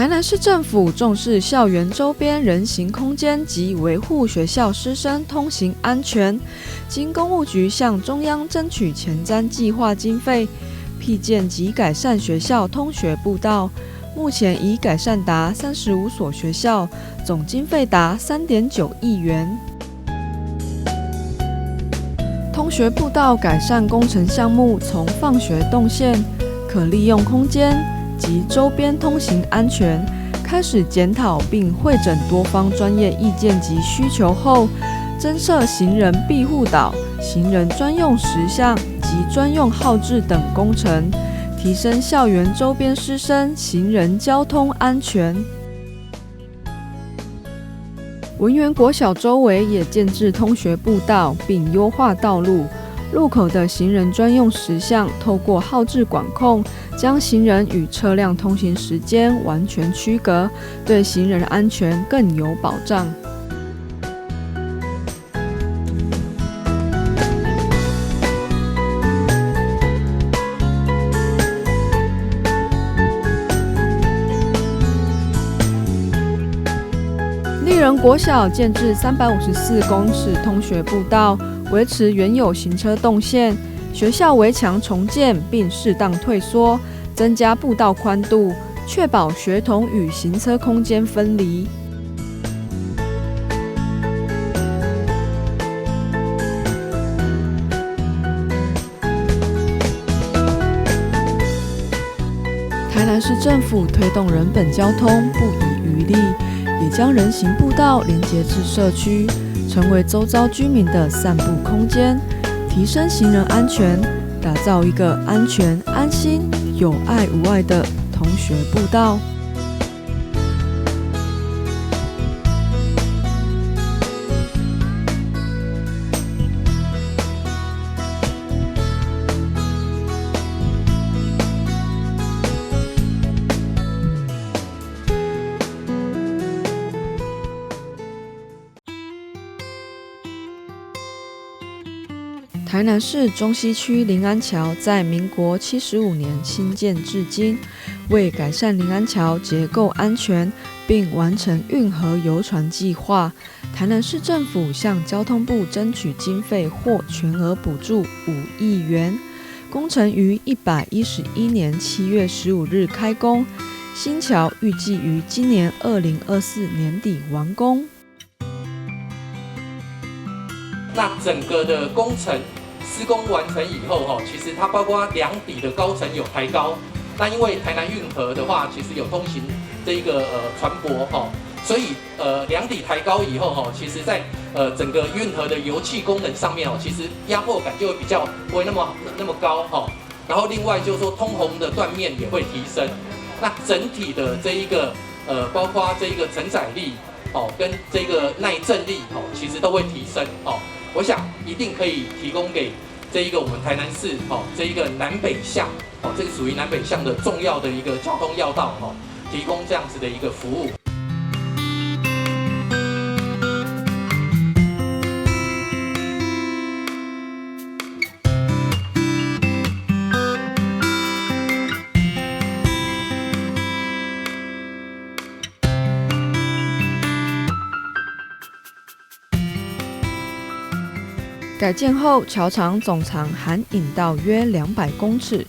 台南市政府重視校園周邊人行空間及維護學校師生通行安全，經工務局向中央爭取前瞻計劃經費，闢建及改善學校通學步道。目前已改善達35所學校，總經費達3.9億元。通學步道改善工程項目從放學動線、可利用空間及周邊通行安全開始檢討，並彙整多方專業意見及需求後，增設行人庇護島、行人專用石像及專用號誌等工程，提升校園周邊師生行人交通安全。文園國小周圍也建置通學步道，並優化道路。路口的行人專用石像，透過號誌管控，將行人與車輛通行時間完全區隔，對行人安全更有保障。立人國小建置354公尺通學步道，維持原有行車動線，學校圍牆重建並適當退縮，增加步道寬度，確保學童與行車空間分離。台南市政府推動人本交通不遺餘力，也將人行步道連接至社區，成為周遭居民的散步空間，提升行人安全，打造一個安全、安心、有愛無礙的同學步道。台南市中西區臨安橋在民國75年興建至今，為改善臨安橋結構安全，並完成運河遊船計劃，台南市政府向交通部爭取經費獲全額補助5億元。工程於111年7月15日開工，新橋預計於今年2024年底完工。那整個的工程施工完成以後，其實它包括兩底的高層有抬高。那因為台南運河的話，其實有通行這一個船舶，所以兩底抬高以後，其實在整個運河的遊憩功能上面，其實壓迫感就會比較不會那麼高。然後另外就是說通洪的斷面也會提升。那整體的這一個包括這一個承載力，跟這個耐震力，其實都會提升。我想一定可以提供給這一個我們台南市，這一個南北向，這個屬於南北向的重要的一個交通要道，提供這樣子的一個服務。改建後，橋長總長含引道約200公尺，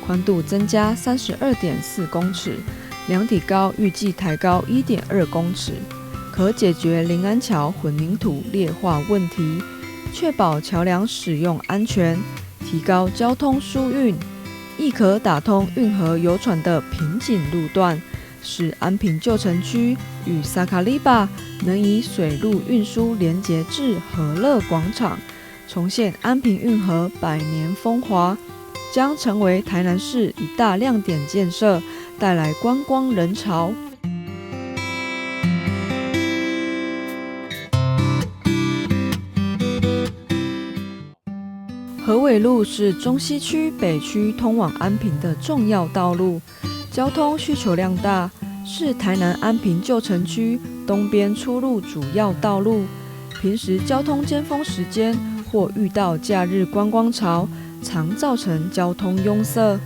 寬度增加32.4公尺，兩底高預計抬高1.2公尺，可解決臨安橋混凝土劣化問題，確保橋梁使用安全，提高交通疏運，亦可打通運河遊船的瓶頸路段，使安平舊城區與薩卡里巴能以水路運輸連結至和樂廣場。重現安平運河百年風華，將成為台南市一大亮點建設，帶來觀光人潮。河尾路是中西區北區通往安平的重要道路，交通需求量大，是台南安平舊城區東邊出入主要道路。平時交通尖峰時間或遇到假日觀光潮，常造成交通擁塞。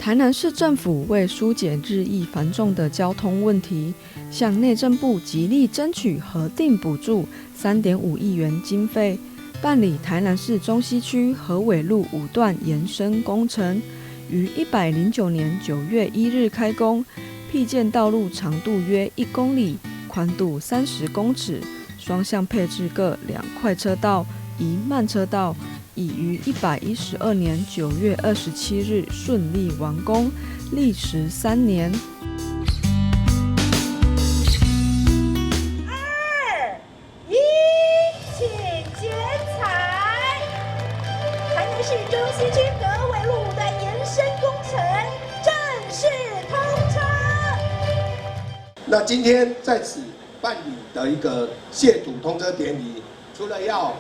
台南市政府為紓解日益繁重的交通問題，向內政部極力爭取核定補助3.5億元經費，辦理台南市中西區河尾路五段延伸工程，於109年9月1日開工，闢建道路長度約1公里，寬度30公尺，雙向配置各2塊車道，一慢車道。已於112年9月27日順利完工，歷時3年。二一，請剪彩。台南市中西區河尾路五段延伸工程正式通車。那今天在此辦理的一個卸土通車典禮，除了要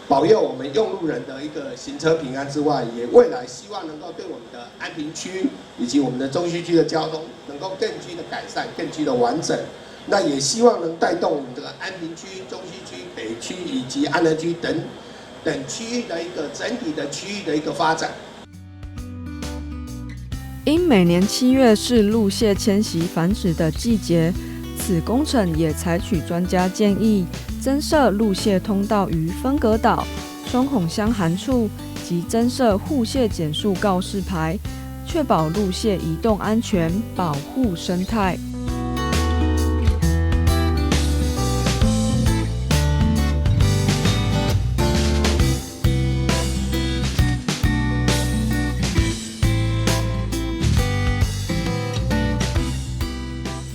保佑我們用路人的一個行車平安之外，也未來希望能夠對我們的安平區以及我們的中西區的交通能夠更具的改善、更具的完整。那也希望能帶動我們這個安平區、中西區、北區以及安和區等等區域的一個整體的區域的一個發展。因每年7月是陸蟹遷徙繁殖的季節，此工程也採取專家建議，增設陸蟹通道於分隔島、雙孔箱涵處及增設護蟹減速告示牌，確保陸蟹移動安全，保護生態。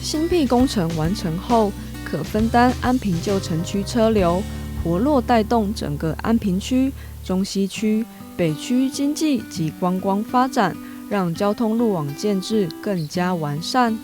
新闢工程完成後，可分擔安平舊城區車流，活絡帶動整個安平區、中西區、北區經濟及觀光發展，讓交通路網建置更加完善。